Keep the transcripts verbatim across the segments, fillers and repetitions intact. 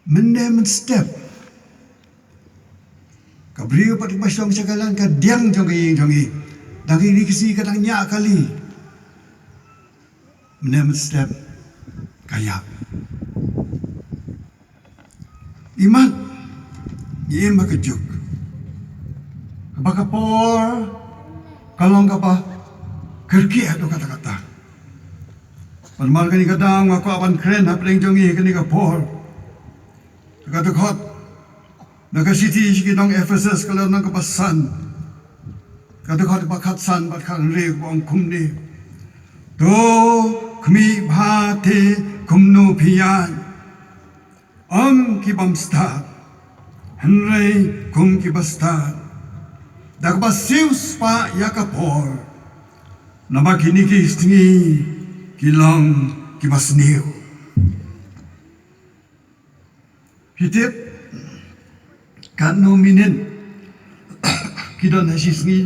Mynne mynstep ka briew pat ba shong sha ka liang ka diang jong ka ïing jong i. Dang kine ki sngi ka dang ñiah kali. Mynne mynstep ka ïap. Imat ngi im ha ka juk kaba ka por ka long kaba kyrkieh haduh katta katta. Namar kane ka daw nga kwah ban kren hapdeng jong ngi kane ka por. Ka dkhot na ka shithi sha ki nong Ephesus ka lynnong kaba san, ka dkhot kaba khatsan bad khathynriew kaba ong kumne: To khmih bha te kumno phi ïaid, ym ki bym stad, hynrei kum kiba stad, da kaba siewspah ïa ka por, namar kine ki sngi ki long kiba sniew. Phi tip katno minit ki don ha shi sngi?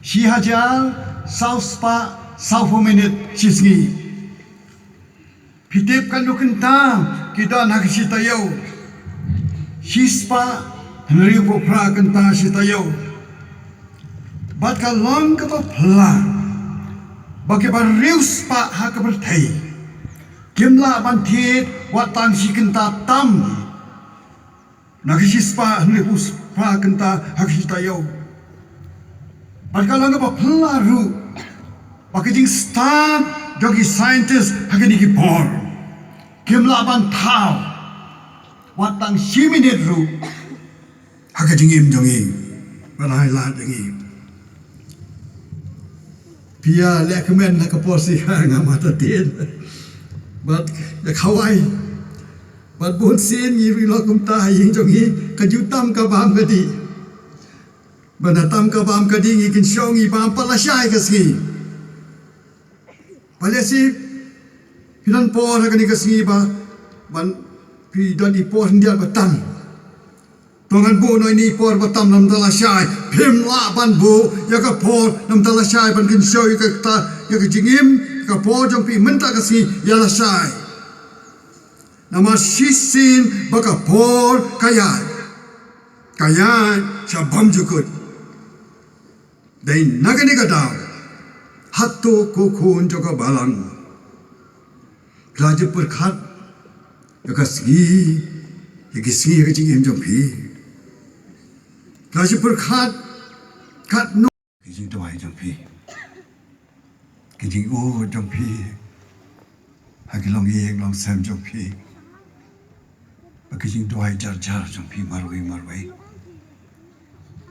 Shi hajar saw spah sawphew minit shi sngi. Phi tip katno kynta ki don ha ka shi taïew? Shi spah hynriewphew phra kynta shi taïew. Bad ka long kaba phylla ba kiba riewspah ha ka pyrthei kim lah ban thied wat tang shi kynta tam na ka shi spah hynriewphew phra kynta ha ka shi taïew. Bad ka long kaba phylla ruh ba ka jingstad jong ki scientist ha kine ki por kim lah ban thaw wat tang shi minit ruh ha ka jingim jong ngi bad ha ka lad jong ngi. Phi ïa leh kmen ha ka por shi kha nga mata tien bad ïa khawai bad bun sien ngi ri lo kumta ha ïing jong ngi, ka ju tam ka bam ka dih. Bad na tam ka bam ka dih ngi kynshew ngi bam pat lashai ka sngi. Balei shi phi don por ha kane ka sngi ba ban phi don i por hyndiat ba tam? To ngan buh noh ine i por ba tam namar lashai. Phim lah ban buh ïa ka por namar lashai ban kynshew ïa kata ïa ka jingim, ïa ka por jong phi mynta ka sngi ïa lashai. Namar shisien ba ka por ka ïaid, ka ïaid sha bymjukut. Dei na kane ka daw hato ko khun jong ka balang phi la ju pyrkhat ïa ka sngi, ïa ki sngi ïa ka jingim jong phi? Phi la ju pyrkhat katno ka jingduwai jong phi, ka jingud jong phi ha ki longïing longsem jong phi, ba ka jingduwai jar jar jong phi marwei marwei?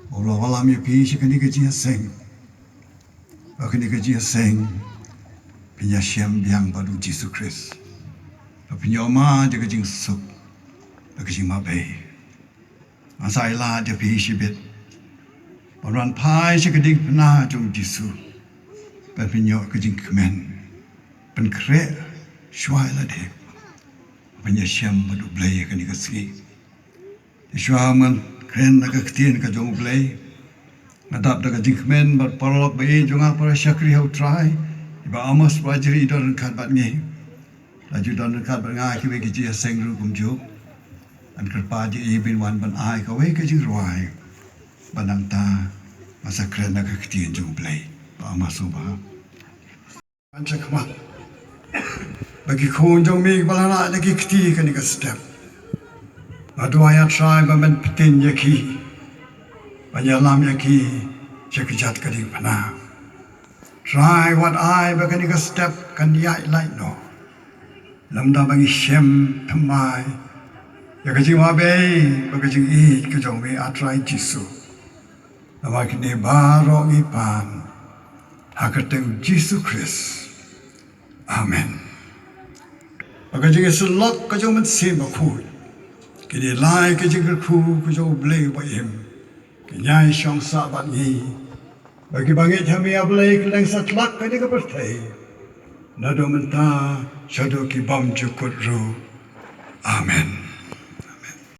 Ba u la wallam ïa phi sha kane ka jingïaseng, ba kane ka jingïaseng phin ïashem biang bad u Jisu Khrist, ba phin ïoh mad ïa ka jingsuk, ïa ka jingmabei. Nga sa ai lad ïa phi shibit ban wan phai sha ka diengphna jong u Jisu, ban pynïoh ka jingkmen, pynkhreh shuwa ïa lade, ban ïashem bad u Blei ha kane ka sngi. Te shuwa ban kren na ka ktien ka jong u Blei, nga dap da ka jingkmen bad paralok ba ïeit jong nga, para shakri ha u Trai, i Bah Amos Bajri i don ryngkat bad ngi. La ju don ryngkat bad nga ha kiwei ki jingïaseng ruh kumjuh. Ngan kyrpad ïa i ba in wan ban ai kawei ka jingrwai ba nangta ngan sa kren na ka ktien jong u Blei. Bah Amos, sngewbha. Ngan sa khmat ba ki khun jong me ba la rah na ki kti kane ka step, nga duwai ïa Trai ba men pyntin ïa ki, ba ïalam ïa ki sha ka jait ka diengphna. Trai wat ai ba kane ka step kan ïaid lait noh, lymda ba ngi shem thymmai ïa ka jingmabei bad ka jingïeit ka jong me, A Trai Jisu. Namar kine baroh ngi pan ha ka kyrteng u Jisu Khrist. Amen. Ba ka jingïasyllok ka jong u Mynsiem Bakhuid, kine lai ka jingkyrkhu ka jong u Blei uba im, kin ïai shong sah bad ngi, ba ki bangeit ha me, A Blei, kylleng satlak kane ka pyrthei, naduh mynta shaduh ki bymjukut ruh. Amen.